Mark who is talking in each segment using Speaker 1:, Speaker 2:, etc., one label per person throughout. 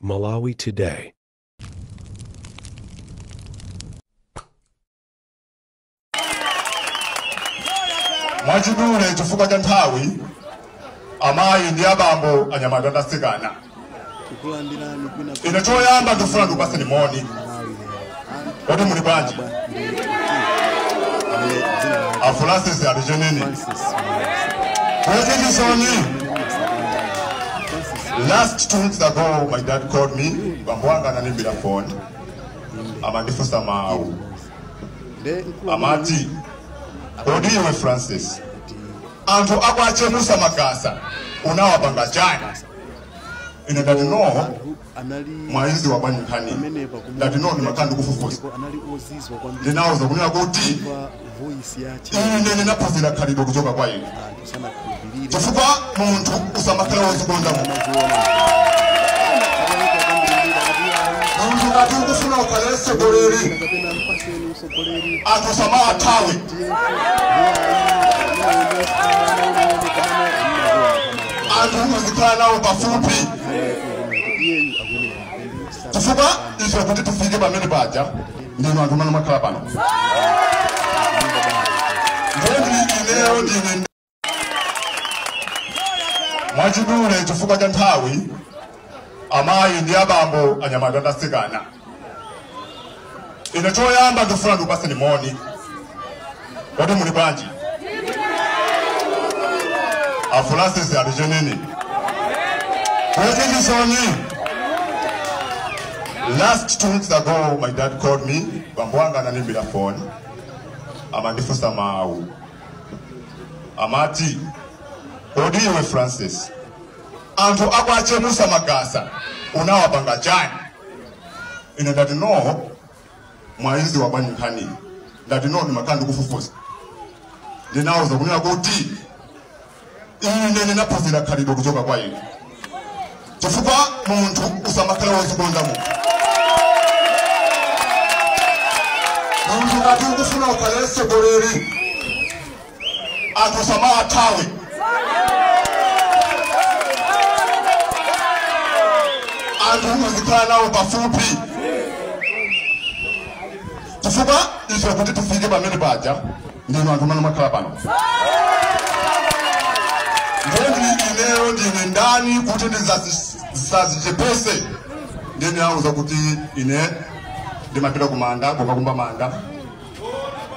Speaker 1: Malawi Today.
Speaker 2: Mwachidule chifukwa cha nthawi, amayi ndi abambo, anyamata ndi atsikana, ine choyamba ndikufuna ndikupatseni moni. Kodi muli bwanji? A Francis alichenini kwechisoni. Last 2 weeks ago, my dad called me. Bambo anga ananimbira phone, amandifunsa mawu, amati, "Kodi iwe Francis, anthu a kwa Chemusa Magasa unawapanga chani?" Ine ndati, "No, mwaizi wa bwanji nkhani?" Ndati, "No, ndimakhala ndikufufuza." Ndinawuza kunena kuti ine ndinaphunzira khalidwe kuchoka kwa ine, chifukwa munthu usamakhala wozikonda. Munthu ngati ukufuna ukhale mtsogoleri, anthu samawathawe. Anthu uzikhala nawo pafupi, chifukwa ife kuti tifike pamene paja ndinu anthu amene makhala pano. Ndiye ineyo ndine mwachidule chifukwa cha nthawi, amayi ndi abambo, anyamata ndi atsikana, ine choyamba ndikufuna ndikupatseni moni. Kodi muli bwanji? A Francis alichenini kwechisoni. Last 2 weeks ago, my dad called me. Bambo anga ananimbira phone, amandifunsa mawu, amati, "Kodi iwe Francis, anthu a kwa Chemusa Magasa unawapanga chani?" Ine ndati, "No, mwaizi wa bwanji nkhani?" Ndati, "No, ndimakhala ndikufufuza." Ndinawuza kunena kuti ine ndinaphunzira khalidwe kuchoka kwa ine, chifukwa munthu usamakhala wozikonda. Munthu ngati ukufuna ukhale mtsogoleri, anthu samawathawe. Anthu uzikhala nawo pafupi, chifukwa ife kuti tifike pamene paja ndinu anthu amene makhala pano. Ndiye ineyo ndine ndani kuti ndisazichepese? Ndiye ndinawuza kuti ine ndimapita kumanda kukakumba manda,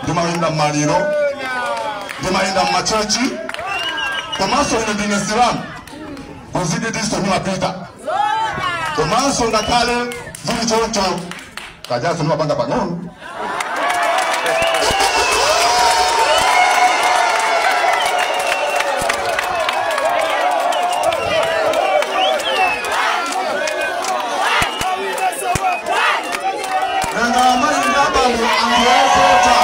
Speaker 2: ndimayenda mmaliro, ndimayenda mmachechi, komanso ine ndine Silamu, kuzikitiso ndimapita, komanso ngakhale zili choncho, kajaso ndimapanga pang'ono. Nanga amayi ndi abambo, anthu ovota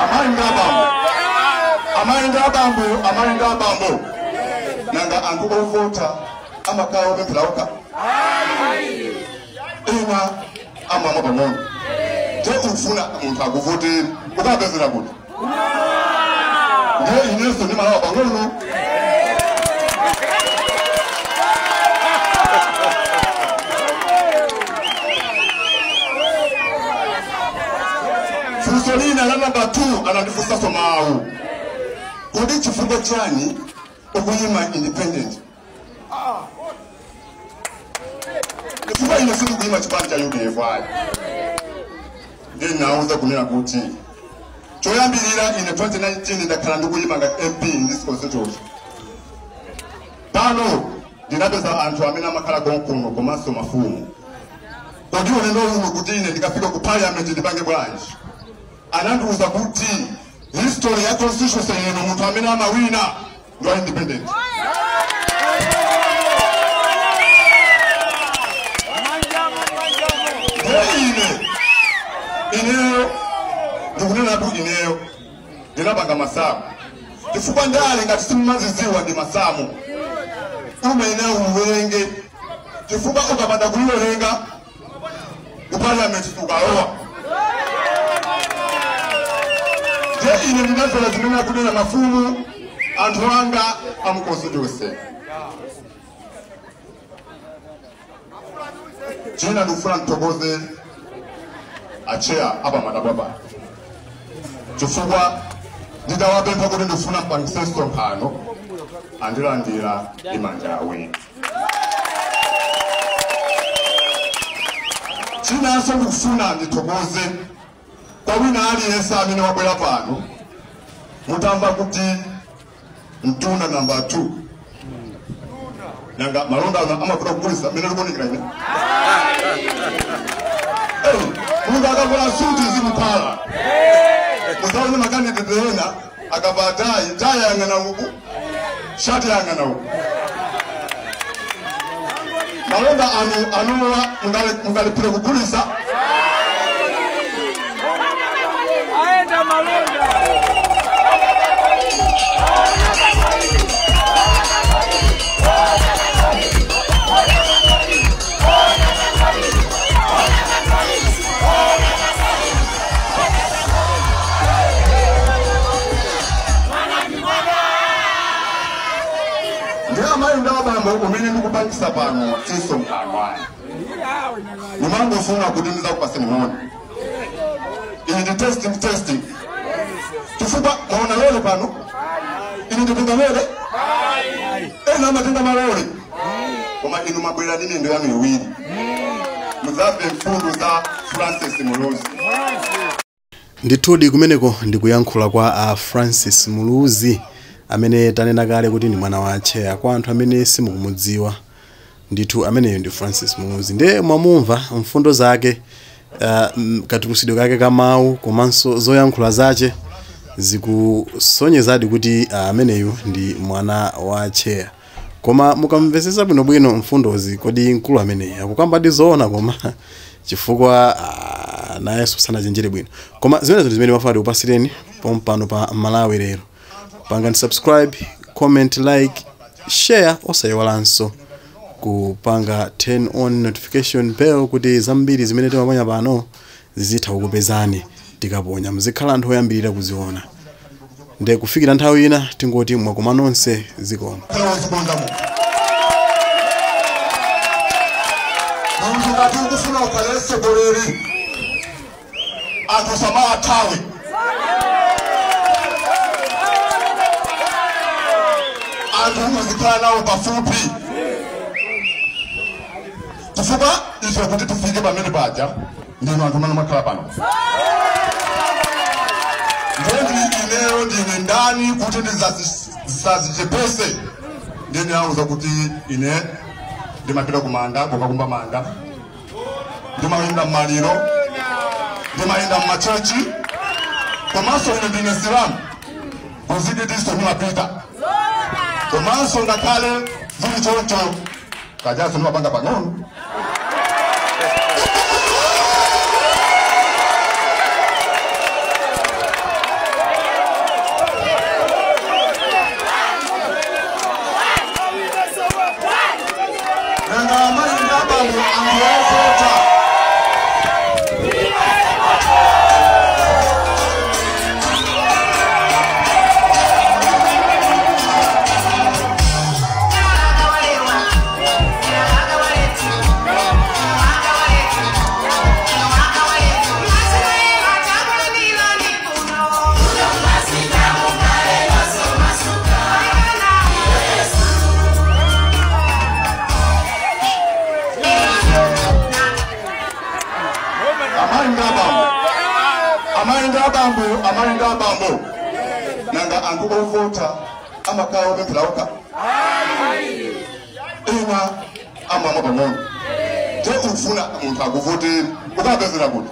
Speaker 2: amayi ndi abambo, amayi ndi abambo, amayi ndi abambo, nanga anthu ovota amakhala opemphera okha? Ena amamwa pang'ono. Nde ufuna munthu akuvotere, ukapezera kuti? Ndiye inenso ndimalawa pang'ono. Funso lina la namba 2 anandifunsanso mawu, "Kodi chifukwa chani ukuyima independent?" Chifukwa ine sindikuyima chipani cha UDF ayi. Ndinawuza kunena kuti choyambirira, ine 2019 ndakhala ndikuyima ngati MP in this constituency. Pano ndinapeza anthu amene amakhala konkuno komanso mafumu. "Kodi ulendo uno kuti ine ndikafika ku parliament ndipange bwanji?" Anandiwuza kuti history ya constituency ino, munthu amene amawina ndi wa independent. Ndinapanga masamu. Chifukwa ndale ngati simumazidziwa ndi masamu. Umene uwerenge. Chifukwa ukapanda kuiwerenga ku parliament ukalowa. Je, ine ndinamvera zimene akunena mafumu anthu anga amu constituency. China ndikufuna ndithokoze acheya apa madabwa chifukwa nditawapempha kuti ndikufuna mpangise msonkhano andilandira ndi manja awiri. Chinanso ndikufuna ndithokoze kwa wina aliyense amene wabwera pano mutamva kuti mtunda namba 2 nanga malonda amakuta kugulisa mene likuonekera ine. Munthu akavala suti zimuphala muzaone makandidate ena akavaa tayi, tayi yang'ana uku, shati yang'ana uku. Malonda anu anuwa mungalipire kugulisa.
Speaker 1: Aenda malonda.
Speaker 2: Umene ndikupangisa pano msonkhano aya nimangofuna kuti ndizakupaseni moni. Ine ndi testing chifukwa maona lole pano ine ndipinga lole ena amatenga malole koma inu mabwera ndi miyendo yanu iwiri muzamve mfundo za Francis Muluzi.
Speaker 3: Ndithudi kumeneko ndikuyankhula kwa Francis Muluzi amene tanena kale kuti ndi mwana wa Cheya. Kwa anthu amene simukumudziwa ndithu ameneyo ndi Francis Muluzi. Ndiye mwamumva mfundo zake, katulusidwe kake kamawu komanso zoyankhula zache zikusonyezadi kuti ameneyu ndi mwana wa Cheya. Koma mukamvetsetsa bwinobwino mfundozi, kodi mkulu ameneyi akukamba zoona? Koma chifukwa nayenso sanachenjere bwino. Koma zimenezo ndi zimene mafuna tikupasireni pompano pa Malawi Lero. Pangani subscribe, comment, like, share, osayiwalanso kupanga turn on notification bell kuti zambiri zimene timaponya pano zizitha kukupezani tikaponya, muzikhala anthu oyambirira kuziona. Nde kufikira nthawi ina tingoti mwakoma nonse, zikomo.
Speaker 2: Munthu ngati ukufuna ukhale mtsogoleri anthu samawathawe. Anthu uzikhala nawo pafupi chifukwa ife kuti tifike pamene paja ndinu anthu amene makhala pano. Ndendi ineyo ndine ndani kuti ndisazichepese. Ndine auza kuti ine ndimapita kumanda kukakumba manda, ndimayenda mmaliro, ndimayenda mmachechi, komanso ine ndine silamu kuzikitiso ndimapita, komanso ngakhale zili choncho kajaso ndimapanga pang'ono. Nanga amayi ndi abambo anthu ovota. Amayi ndi abambo nanga anthu ovota amakhala opemphera okha, ena amamwa pang'ono. Nde ufuna munthu akuvotere ukapezera kuti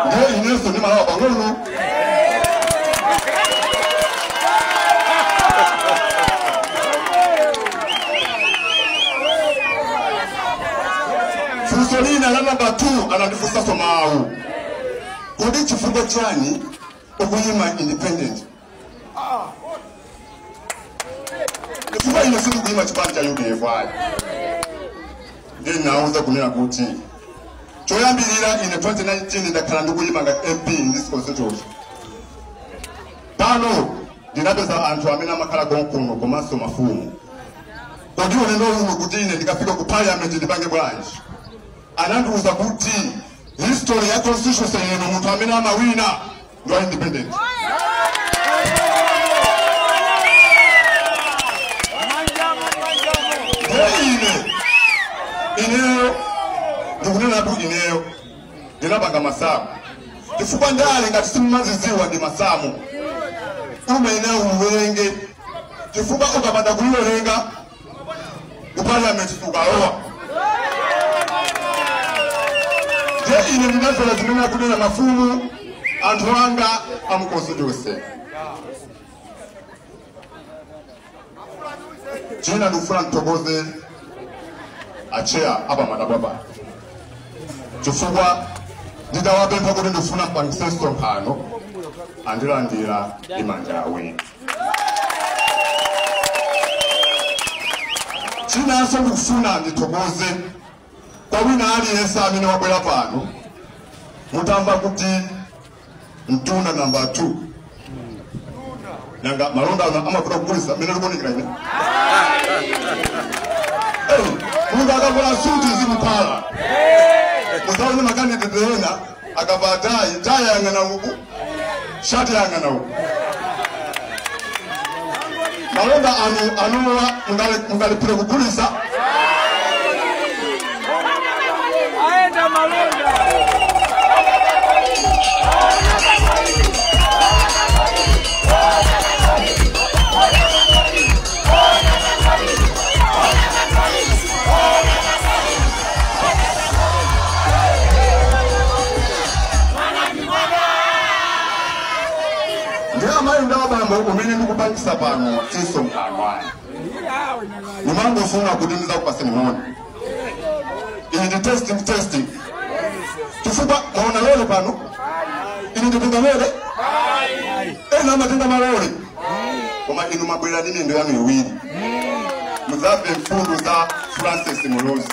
Speaker 2: nde inenso ndimalawa pang'ono. Funso lina la namba 2 anandifunsanso mawu, kodi chifukwa chani Ukuyima independent. Chifukwa ine sindikuyima chipani cha UDF ayi. Ndinawuza kunena kuti choyambirira ine 2019 ndakhala ndikuyima ngati MP in this constituency. Pano ndinapeza anthu amene amakhala konkuno komanso mafumu. Kodi ulendo uno kuti ine ndikafika ku parliament ndipange bwanji? Anandiwuza kuti history ya constituency ino munthu amene amawina ndi wa independent. Ineyo ndikunena ineyo ndinapanga masamu chifukwa ndale ngati simumazidziwa ndi masamu umene uwerenge chifukwa ukapanda kuliwerenga ku parliament ukalowa. Je, ine ndinamvera zimene akunena mafumu anthu anga amu constituency. China ndikufuna ndithokoze acheya apa madababa chifukwa nditawapempha kuti ndifuna mpangise msonkhano andilandira ndi manja awiri. Chinanso ndikufuna ndithokoze kwa wina aliyense amene wabwera pano mutamva kuti mtunda namba 2 nanga malonda amafuta kugulisa mene likuonekera ine. Mungu akavala suti zimupala. Muzaone makandidate ena akavaa tai, tai yang'ana huku, shati yang'ana huku. Malonda anu anuwa mungalipira kugulisa.
Speaker 1: Aenda malonda.
Speaker 2: Umene ndikupangisa pano msonkhano aya nimangofuna kuti ndizakupaseni moni. Ine ndi testing chifukwa maona lole pano ine ndipinga lole ena amatenga malole koma inu mabwera ndi miyendo yanu iwiri muzamve mfundo za Francis Muluzi.